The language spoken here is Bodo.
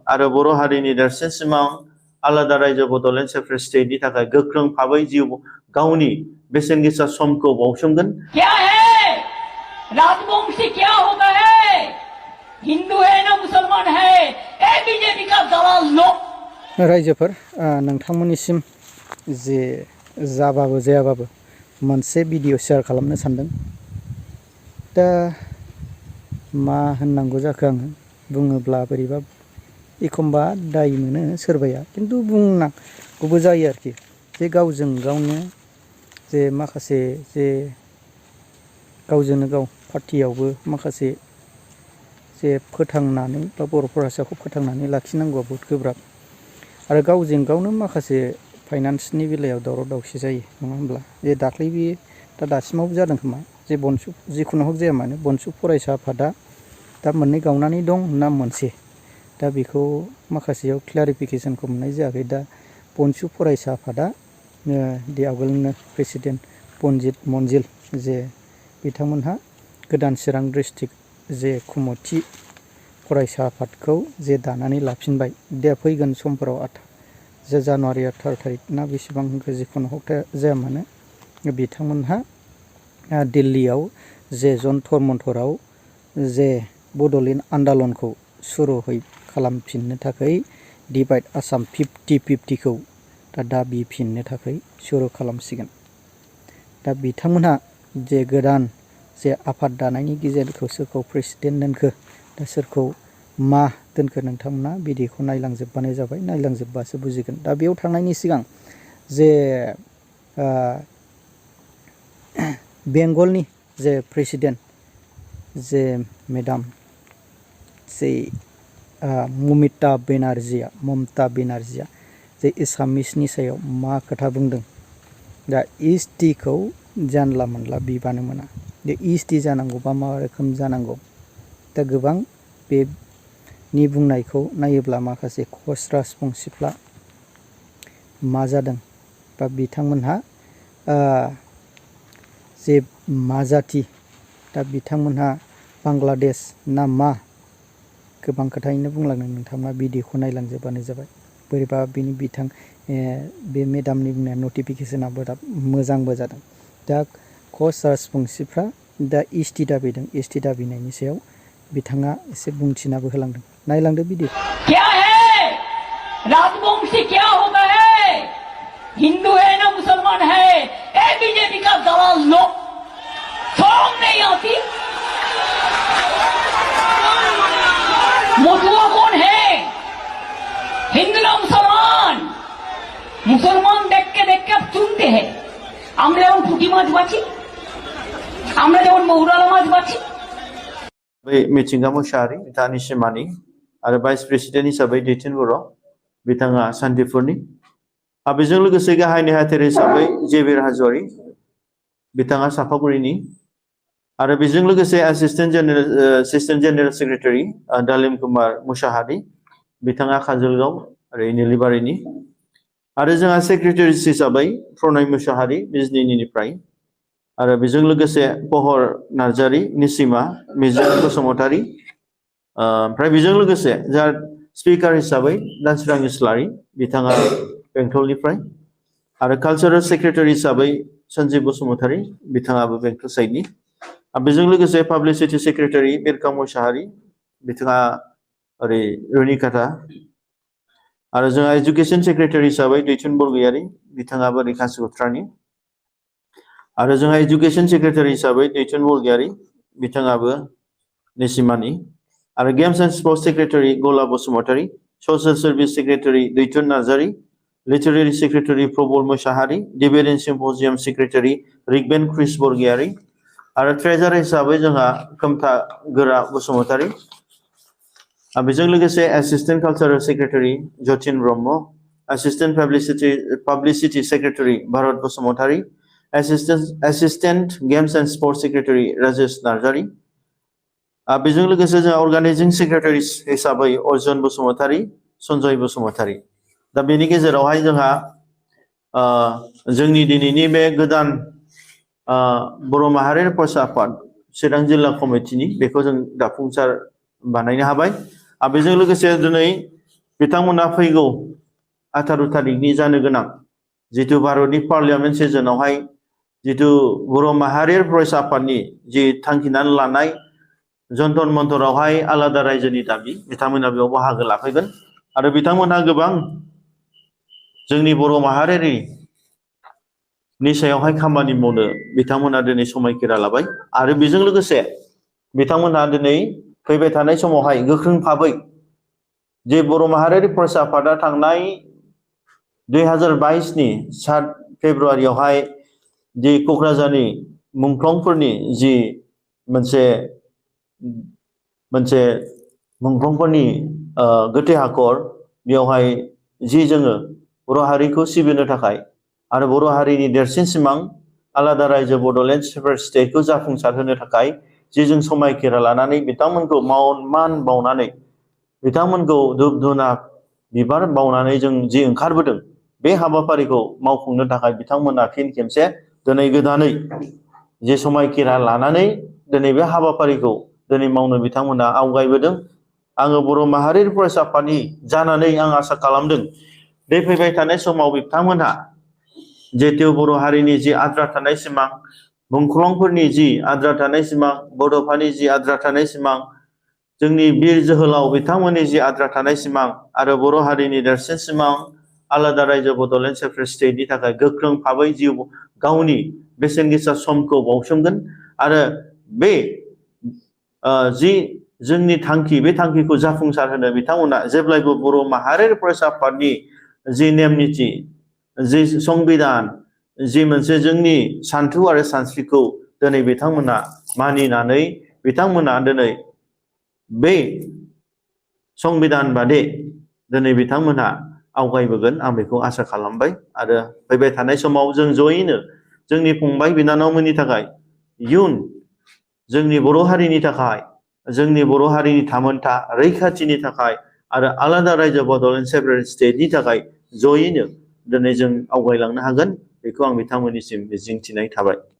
आरो बर' हारिनि देरसिन सिमां आलादा रायजो बड'लेण्ड सेपारेट स्टेटनि थाखाय गोख्रों भाबै जिउ गावनि बेसेन गोसा समखौ बावसोमगोन। क्या है राजवंशी क्या हो गए हिंदू है ना मुसलमान है ए बीजेपी का दलाल लोग रायजोफोर नोंथांमोननिसिम जे जाबाबो जायाबाबो मोनसे भिडिअ शेयार खालामनो सानदों। दा मा होननांगौ जाखो आङो बुङोब्ला बोरैबा एखमबा दाय मोनो सोरबाया, खिन्थु बुंनांगौबो जायो आरोखि जे गावजों गावनो जे माखासे जे गावजोंनो गाव पार्टियावबो माखासे जे फोथांनानै बा बर' फरायसाखौ फोथांनानै लाखिनांगौआ बहुद गोब्राब आरो गावजों गावनो माखासे फाइनान्सनि बेलायाव दावराव दावसि जायो नङा होमब्ला। जे दाख्लै बे दासिमावबो जादों खोमा जे बनसु जिखुनु हक जाया मानो बनसु फरायसा आफादा दा मोननै गावनानै दं ना मोनसे, दा बेखौ माखासेयाव क्लारिफिकेसनखौ मोननाय जायाखै। दा बनसु फरायसा आफादा दि आगोलनो प्रेसिडेन्ट पन्जित मनजिल जे बिथांमोनहा गोदान चिरां डिस्ट्रिक्ट जे खुमथि फरायसा आफादखौ जे दानानै लाफिनबाय। दा फैगोन समफोराव जे जानुवारि 18 थारिख ना बेसेबां जिखुनु हक जाया मानो बिथांमोनहा दिल्लीयाव जे जन्तर मन्तराव जे बड'लेण्ड आन्दलनखौ सुरुहै खालामफिननो थाखाय डिभाइड आसाम 50-50खौ दा दाबिफिननो थाखाय सुरु खालामसिगोन। दा बिथांमोनहा जे गोदान जे आफाद दानायनि गेजेरखौ सोरखौ प्रेसिडेन्ट दोनखो दा सोरखौ मा दोनखो नोंथांमोना भिडिअखौ नायलांजोबबानो जाबाय, नायलांजोबबासो बुजिगोन। दा बेयाव थांनायनि सिगां जे बेंगलनि जे प्रेसिडेन्ट जे मेडाम जे ममता बेनार्जिया जे एसामिसनि सायाव मा खोथा बुंदों। दा एसटिखौ जानला मोनला बिबानो मोना, बे एसटि जानांगौबा मा रोखोम जानांगौ। दा गोबां बेनि बुंनायखौ नायोब्ला माखासे कच राजबंसिफ्रा मा जादों बा बिथांमोनहा जे मा जाथि, दा बिथांमोनहा बांलादेश ना मा गोबां खोथायैनो बुंलांदों। नोंथाङा भिडिअखौ नायलांजोबबानो जाबाय। बोरैबा बिनि बे मेडामनि बुंनाया नटिफिकेसनाबो मोजांबो जादों। दा कच राजबंसिफ्रा दा एसटि दाबिदों, एसटि दाबिनायनि सायाव बिथाङा एसे बुंथिनाबो होलांदों। नायलांदो भिडिअ। क्या है राजवंशी क्या हो गए हिंदू है ना मुसलमान है ए बीजेपी का दलाल लोग शर्म नहीं आती। मथुआ कौन है हिंदू ना मुसलमान मुसलमान देख के चुनते हैं আমরা যেমন পুঁটি মাছ বাছি আমরা যেমন মৌরালা মাছ বাছি। बै मिथिंगा मुसाहारि बिथाङा सिमानि आरो भाइस प्रेसिडेन्ट हिसाबै दैथुन बर' बिथाङा सान्तिपुरनि। बेजों लोगोसे गाहाय नेहाथारि हिसाबै जेबिर हाज'वारि बिथाङा सापागुरिनि आरो बेजों लोगोसे एसिस्टेन्ट जेनेरेल सेक्रेटारि दालिम कुमार मुसाहारि बिथाङा काजलगांव आरो निलिबारिनि आरो जोंहा सेक्रेटारिस हिसाबै प्रणय मुसाहारि बिजनिनिफ्राय आरो बेजों लोगोसे पहर नार्जारि निसिमा मिजिं बसुमतारि ओमफ्राय बेजों लोगोसे जा स्पिकार हिसाबै दानसोरां इस्लारि बिथाङा बेंटलनिफ्राय आरो कालचारेल सेक्रेटारि हिसाबै सन्जिब बसुमतारि बिथाङाबो बेंटल साइडनि। बेजों लोगोसे पाब्लिसिटि सेक्रेटारि बिरखां मुसाहारि बिथाङा ओरै रुनिकाटा आरो जोंहा एजुकेसन सेक्रेटारि हिसाबै दैथुन बरगयारि बिथाङाबो ओरै कासिक'त्रानि आरो जोंहा एजुकेसन सेक्रेटारि हिसाबै दैथुन बरगयारि बिथाङाबो निसिमानि आरो games and sports secretary Gala Basumatary social service secretary Daithun Narzary literary secretary Prabal Mushahary debate and symposium secretary Rigben Kris Bargayary आरो ट्रेजारार हिसाबै जोंहा खोमथा गोरा बसुमतारि। बेजों लोगोसे assistant cultural secretary Jatin Brahma, assistant publicity secretary Bharat Basumatary, assistant games and sports secretary Rajesh Narzary. बेजों लोगोसे जोंहा अर्गानाइजिं सेक्रेटारि हिसाबै अर्जुन बसुमतारि, सन्जय बसुमतारि। दा बेनि गेजेरावहाय जोंहा जोंनि दिनैनि बे गोदान बर' माहारियारि फरायसा आफाद चिरां जिल्ला कमिटिनि बेखौ जों जाफुंसार बानायनो हाबाय। बेजों लोगोसे दिनै बिथांमोना फैगौ 18 तारिखनि जानो गोनां जितु भारतनि पार्लियामेन्ट सेसनावहाय जितु बर' माहारियारि फरायसा आफादनि जि थांखिनानै लानाय जन्तर मन्तरावहाय आलादा रायजोनि दाबि बिथांमोना बेयाव बाहागो लाफैगोन आरो बिथांमोनहा गोबां जोंनि बर' माहारिनि सायावहाय खामानि मावनो बिथांमोना दिनै समायखिरा लाबाय आरो बेजों लोगोसे बिथांमोनहा दिनै फैबाय थानाय समावहाय गोख्रों भाबै जे बर' माहारियारि फरायसा आफादा थांनाय 2022 नि 7 फेब्रुवारियावहाय जि क'क्राझारनि मुंख्लंफोरनि जि मोनसे मुंख्लंफोरनि गोथै हाखर बेयावहाय जि जोङो बर' हारिखौ सिबिनो थाखाय आरो बर' हारिनि देरसिन सिमां आलादा रायजो बड'लेण्ड सेपारेट स्टेटखौ जाफुंसार होनो थाखाय जि जों समायखिरा लानानै बिथांमोनखौ मान बावनानै बिथांमोनखौ धुप धुना बिबार बावनानै जों जि ओंखारबोदों बे हाबाफारिखौ मावफुंनो थाखाय बिथांमोना फिन खेबसे दिनै गोदानै जे समायखिरा लानानै दिनै बे हाबाफारिखौ दिनै मावनो बिथांमोना आवगायबोदों आङो बर' माहारियारि फरायसा आफादनि जानानै आं आसा खालामदों बे फैबाय थानाय समाव बिथांमोनहा जिहेतु बर' हारिनि जि आद्रा थानाय सिमां मुंख्लंफोरनि जि आद्रा थानाय सिमां बड'फानि जि आद्रा थानाय सिमां जोंनि बिर जोहोलाव बिथांमोननि जि आद्रा थानाय सिमां आरो बर' हारिनि देरसिन सिमां आलादा रायजो बड'लेण्ड सेपारेट स्टेटनि थाखाय गोख्रों भाबै जिउ गावनि बेसेन गोसा समखौ बावसोमगोन आरो बे जि जोंनि थांखि बे थांखिखौ जाफुंसार होनो बिथांमोना जेब्लायबो बर' माहारियारि फरायसा आफादनि जि नेम निथि जि संबिधान जि मोनसे जोंनि सान्थौ आरो सानस्रिखौ दिनै बिथांमोना मानिनानै बिथांमोना दिनै बे संबिधान बादि दिनै बिथांमोनहा आवगायबोगोन आं बेखौ आसा खालामबाय आरो फैबाय थानाय समाव जों जयैनो जोंनि फंबाय बिनानावमोननि थाखाय इयुन जोंनि बर' हारिनि थाखाय जोंनि बर' हारिनि थामोनथा रैखाथिनि थाखाय आरो आलादा रायजो बड'लेण्ड सेपारेट स्टेटनि थाखाय जयैनो दिनै जों आवगायलांनो हागोन बेखौ आं बिथांमोननिसिम मिजिंथिनाय थाबाय।